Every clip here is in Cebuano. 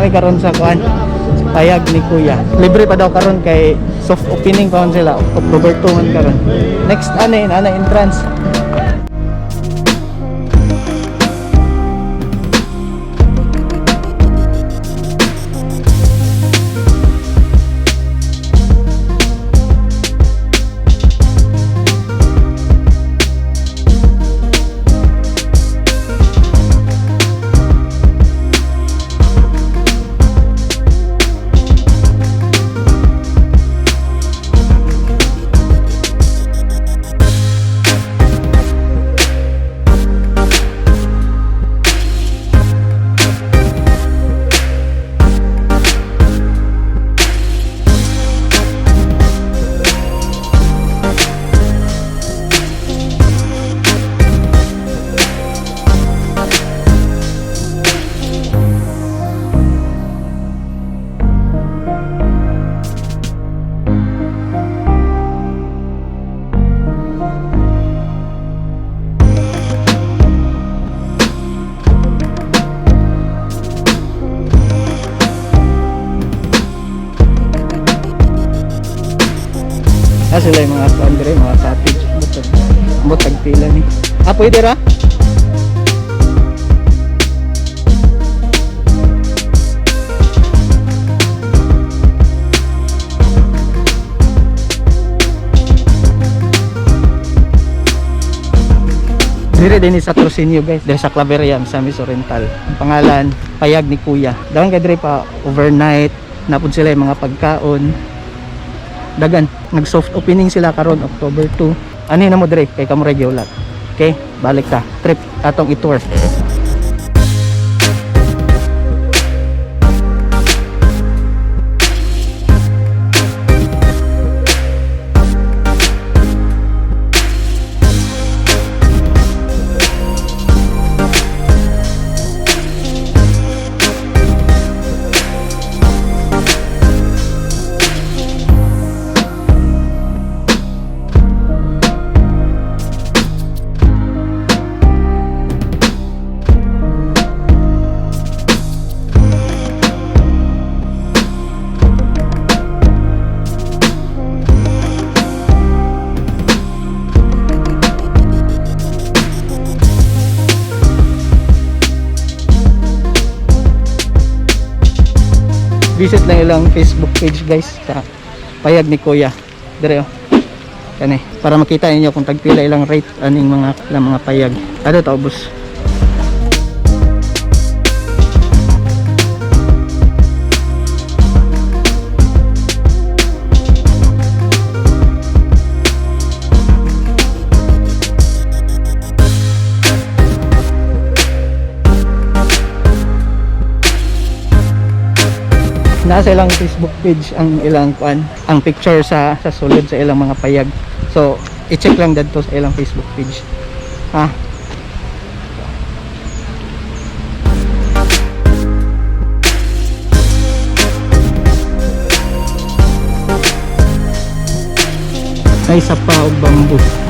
Namin karon sa kuan. Payag ni Kuya. Libre pa daw karon kay soft opening pa man sila. October 2 man karon. Next ano yun, ana entrance. Ah, sila yung mga kuan dire, mga cottage. Butag, butag pila ni. Ah, pwede ra? Dire din ni sa Trosinio, guys, dire sa Claveria, Misamis Oriental. Ang pangalan, Payag ni Kuya. Dahon kay dire pa overnight, napud sila yung mga pagkaon. Dagan, nag soft opening sila karon October 2. Ano na mo dire kay kamo giulat. Okay, balik ta. Trip atong i-tour. Visit lang ilang Facebook page, guys, sa Payag ni Kuya. Dire oh. Kani para makita ninyo kung tagpila ilang rate aning mga ilang mga payag. Ano ta ubos? Nasa ilang Facebook page ang ilang kuan, ang picture sa sulod sa ilang mga payag. So, i-check lang dadto sa ilang Facebook page. Ha? Ay, isa pa og bamboo.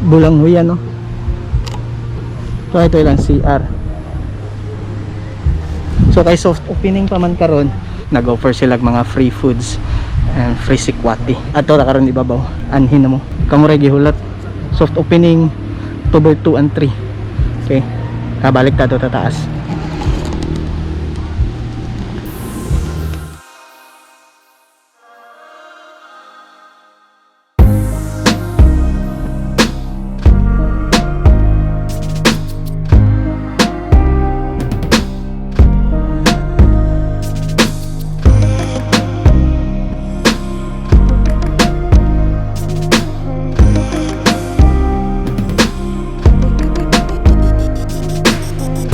Bulang huya, no? So, ito ilang CR. So, kay soft opening pa man karon, nag-offer sila og mga free foods and free sikwati. Ato ra karon ibabaw. Anhin na mo. Kamo ra gihulat. Soft opening October 2 and 3. Okay. Kabalik ta to tataas.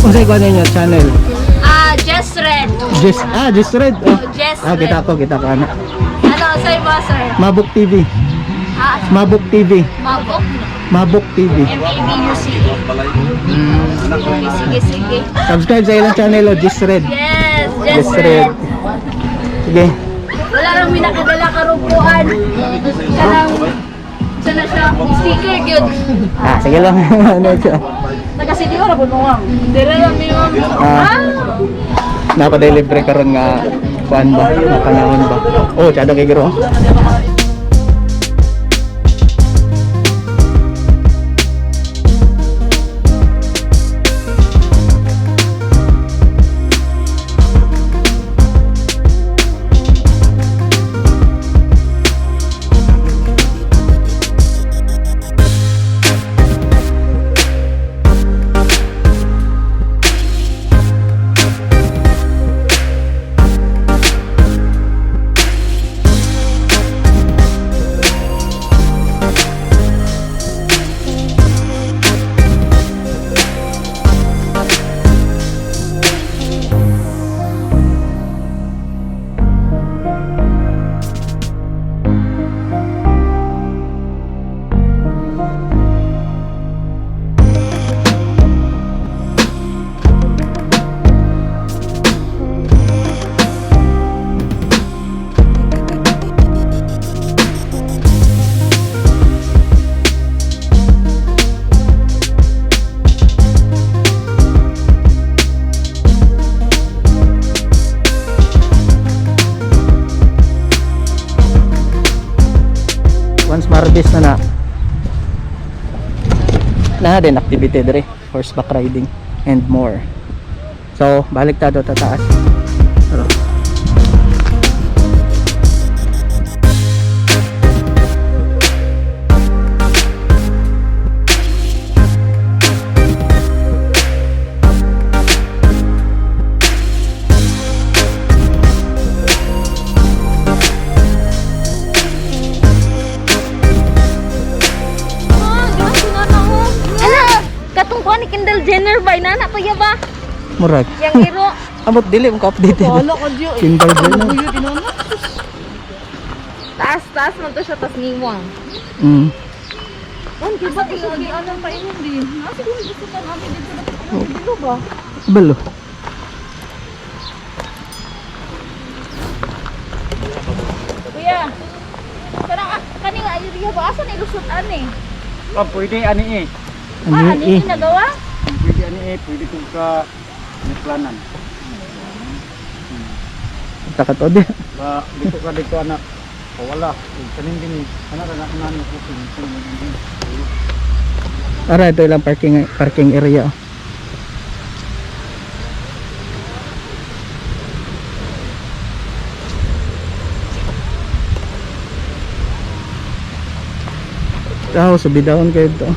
Unsay ko ninyo channel? Ah, Jess Red. Jess, ah, Jess Red. Oh. Oh, Jess Ah, kita Red. ko, kita ko ana. Ano, sa'yo ba, sir? Mabuk TV. Ah, Mabuk TV. Mabok? Mabuk TV. M-A-B-U-C. Okay, sige, sige. Subscribe sa ilang channel, oh, Jisred. Yes, Jisred. Jessred. Sige. Wala nang may nakadala karupuan. Kanang sana siya, sticker gyud. Ah, sige lang. Ano siya? Taga City Hall po mo. Dire lang mi, ma'am. Ah. Napadeliver karon nga kuan ba? Nga panahon ba? Oh, tsada kay gro. Once marbis na na. Na din activity dire, horseback riding and more. So, balik ta do tataas. Tara. Ah, grabe na na oh. Ala, katong kuan ni Kendall Jenner ba nana pa ya ba? Murag. Yang iro. Amot dili mo ka-update. Wala ko diyo. Kindle Jenner. Taas taas man to siya tas niwang. On kay ba kay ano pa ingon din. Nasa ko gusto ka namin dito na dito ba? Balo. Kuya. Kanang kani nga area ba asa na ilusot ani? Ah, pwede ani eh. Ah, Ano ani eh? ginagawa? Pwede ani eh, pwede kung ka planan. Takatod. Eh. Ba dito ka dito anak. O wala, kanin din eh. Anak anak anak ko din. Ara ito ilang parking parking area. Tao, subidahon kayo ito.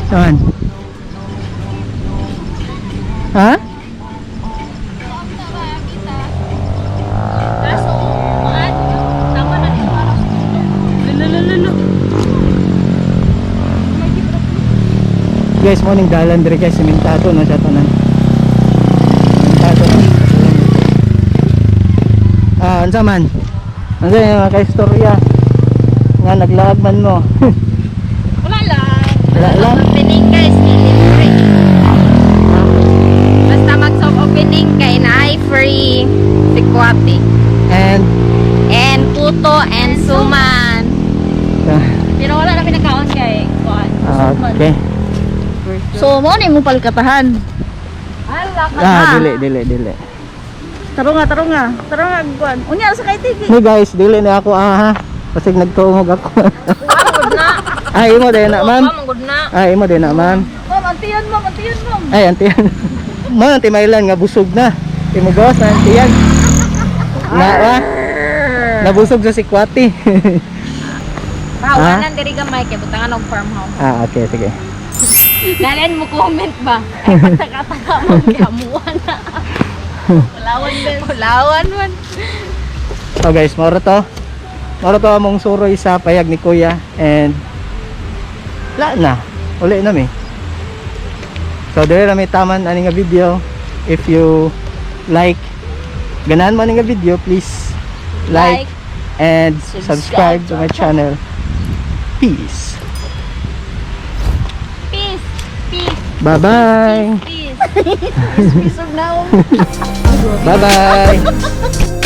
Saan? Ha? Kaso, kuan, tama na dito ano. Lulululu. Guys, morning dalan dire guys, simentado na siya tanan. Simentado na. Ah, unsa man? Unsa yung mga kaistorya nga naglaag man mo? Wala lang. Wala lang. Opening guys, libre. Basta mag soft opening kay naay free si Kwati. And And puto and suman. ah, Pero wala na pinakaon kay kuan. okay. So mo ni mo palkatahan. Ala ka. Ah, dili dili dili. Taro nga, taro nga. Taro nga kuan. Unya sa kay tigi. Ni guys, dili na ako ah ha. Basig nagtuongog ako. Good na. Ay, imo din na, ma'am. Good na. Ay, imo din na, ma'am. Ma'am, antiyan ma'am, antiyan ma'am. Ay, antiyan. Mo anti Mailan nga busog na. Imo gawas na antiyan. Na ah. Nabusog sa sikwati. Tawanan diri gamay kay butangan og farmhouse. Ah, okay, sige. Dalen mo comment ba? Ay pataka-taka mo kay amuan na. Palawan din. Pulawan man. So guys, moro to. Moro to among suroy sa payag ni Kuya and la na. Uli na mi. So dire na mi taman ani nga video. If you like ganahan mo ani nga video, please like, Like, and subscribe to my channel. Peace. Peace. Peace. Bye-bye. Peace. Peace of now. Bye-bye.